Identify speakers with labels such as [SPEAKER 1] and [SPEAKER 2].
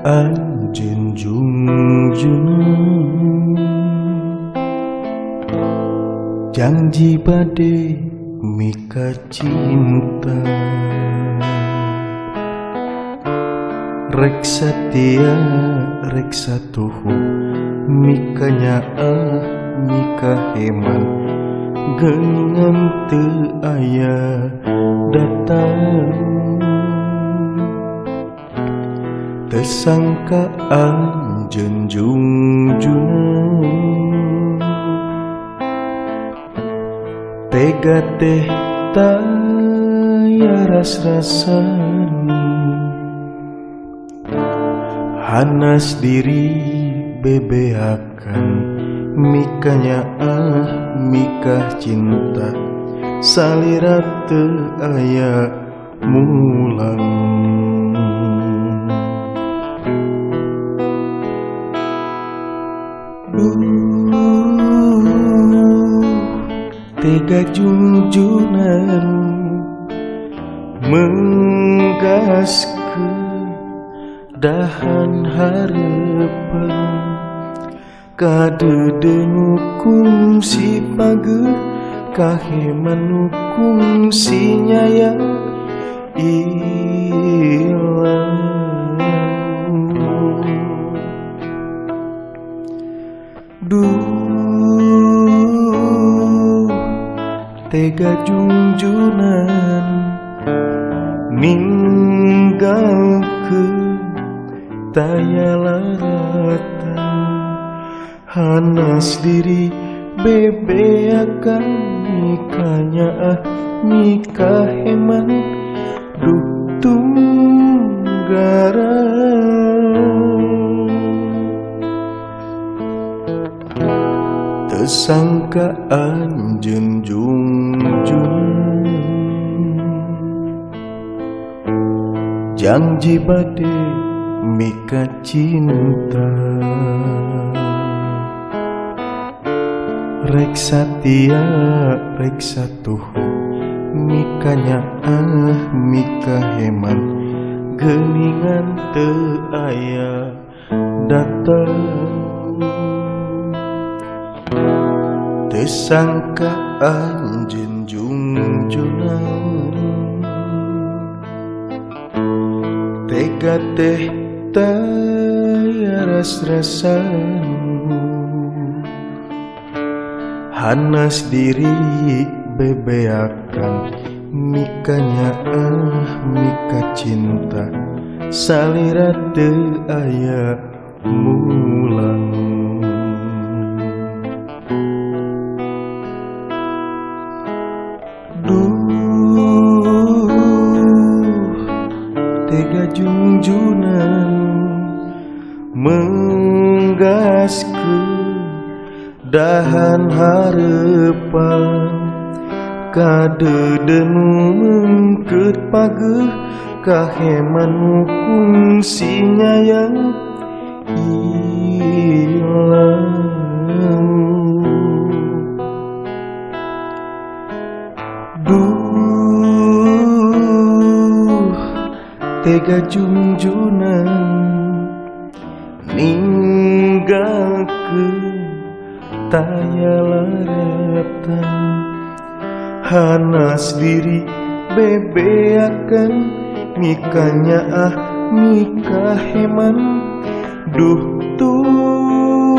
[SPEAKER 1] anjeun jungjungan, janji bade mika cinta. Rek satia rek satuhu mika nyaah mika heman, geuningan teu aya datang. Teu sangka anjeun jungjungan, tega teh taya ras-rasan. Hanas diri bebeakan mika nyaah mika cinta, salira teu aya mulang. Tega junjunan menggaskeun dahan hareupeun, kadeudeuh kungsi pageuh kaheman nu kungsi nyayang ilang. Duh tega junjunan ninggalkeun taya laratan, hanas diri bebeakan mika nyaah mika heman, duh tunggaran. Teu sangka anjeun jungjungan, janji bade mika cinta. Rek satia rek satuhu mika nyaah mika heman, geuningan teu aya datang. Teu sangka anjeun jungjungan, tega teh taya ras-rasan. Hanas diri bebeakan mika nyaah mika cinta, salira teu aya mulang. Duh tega junjunan menggaskeun dahan hareupan, kadeudeuh nu meungkeut pageuh kaheman nu kungsi nyayang ilang. Duh tega junjunan ninggalkeun taya laratan, hanas diri bebeakan mika nyaah mika heman, duh tunggaran.